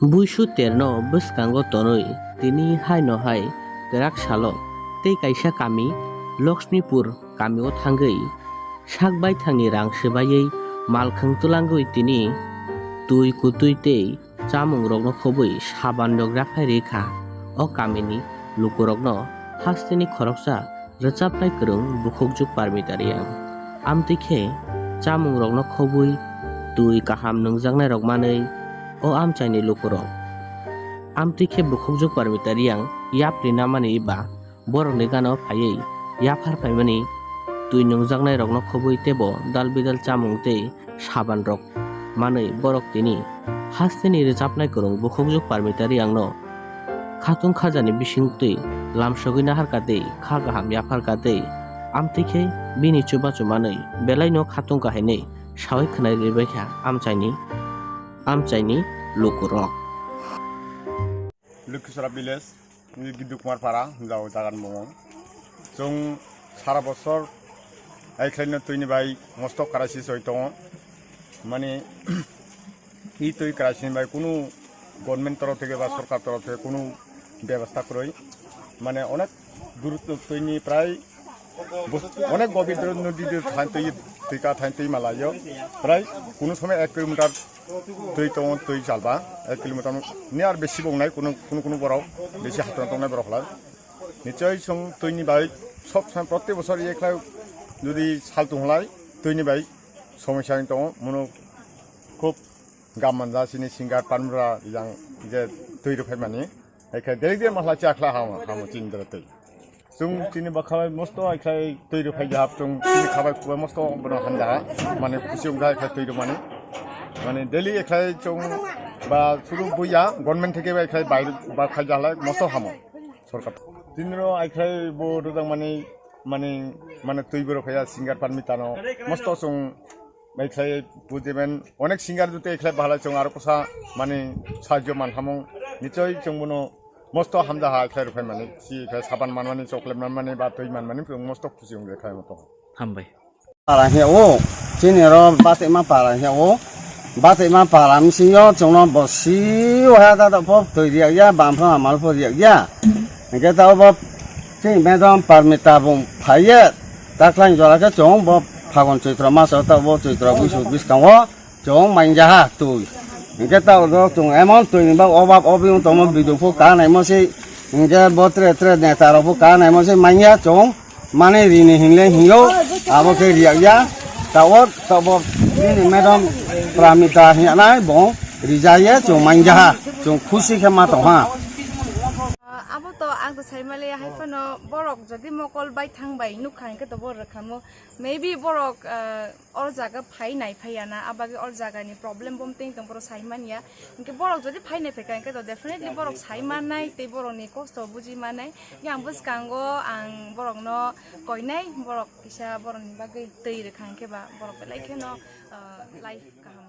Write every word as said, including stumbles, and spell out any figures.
Buisu terno bwskango tonwi tini haino hai kwrak salo tei kaisa kami Lakshmipur kamio thangwi sak baithangni rang swbaiwi malkhwng twlangwi tini twi kutwi tei chamungrokno khobwi sabanrok yaphai rwkha. O kamini lukurokno hasteni khoroksa rwchapnai kwrwng bukhukjuk Parmita Reang. Amtwi khe chamungrokno khobwi twi kaham nungjaknairok manwi o amchaini lukurok. Amtwi khe bukhukjuk Parmita Reang yapri namani ba borokni gana-o phaiwi yaphar phaimani twi nungjaknairokno khobwi teibo dal bidal chamung tei sabanrok manwi borok tini hasteni rwchapnai kwrwng bukhukjuk Parmita Reangno khatung khajani bisingtwi lamsogwi naharkha tei kha kaham yapharkha tei amtwi khe bini chubachu manwi belaino khatung kahainwi sawi khwnai rwbaikha amchaini, amchaini lukurok. Lukhishora village, Giddu Kumar Para, hwnjao jagan bumung. Chwng sara bosor, ai khlaino twini bai mosto crisis oi tongo. Mane, i twi crisis ni bai kunu government torof theke ba sorkar torof theke kunu bebostha kwrwi. Mane, onek durutto twini prai Bus-, onek gobir doro nodi de thain twi, twi ka thain twi malayo. Prai kunu somoi ek kilometer twi tongo, twi chalba, ek kilometer ni ar besi bo wngnai, kunu, kunu, kunu borok besi hatona tongnai borok lai. Nichoi chwng twini bai sob somoi protek bosor ye khlai, jodi sal tong lai, twini bai somosya wng tongo, mono khub gam manja chini singer Panmura yang je twi rw phaimani. Hai khe direct je masla cha khla hamo, hamo chini dara twi. Chwng chini bwkha bai mosto hai khlai twi rw phai jahap, chwng chini kha bai kubai mosto bono hamjaha, mane khusi wng kha hai khlai twi rw mani. Mane daily hai khlai chwng ba suru buya government theke bai khlai bai ba khai jahalai mosto hamo sorkar. Tinro hai khlai bo rwjak mani, mani, mane twi bo rw phaiya singer Parmita no mosto chwng Bai khlai bujiben onek singer jute khlai bahalai chwng aro kosa mani sajyo manhamung nichoi chwng bono mosto hamjaha khlai rwphai mani si khlai saban manmani chocolate manmani ba twi manmani chwng mosto khusi wngwi khlai moto. Hambai. Para hiya o chini ro batema para hiya o batema para misingo chwngno bosi o ha da da pop twi riya ya bam pha mal pho riya ya. Hingke ta obo chini madam Parmita bung phaiye, takhlang jora khe chwng bo Phagun Choitro maso ta obo Choitro buisu bwskango chwng manja ha twi. Hingke ta obo chwng emon twi ni ba obab obi wng tongmo biduk phu ka naimo se, hingke bo tre tre neta rok phu ka naimo se manya chwng mane rini hingle hingo abo khe riyak ya. Ta o ta obo chini madam Pramita hinyanai bo rijaye chwng manja ha chwng khusi khe ma tong ha. Ah, abo to ang to sai male, hai phano borok jodi mokol bai thang bai nuk kha, hingke to borok rwkha mo. Maybe borok, ah, or jaga phai nai phai ya na, abagwi or jaga ni problem bom teng tong borok sai man ya. Hingke borok jodi phai nai phai kha, hingke to definitely borok sai man nai, tei borok ni kosto buji man nai. Yang bwskango ang borok no koi nai, borok kisa borok ni bagwi twi rwkha, hingke ba borok belai kheno, ah, life kaham.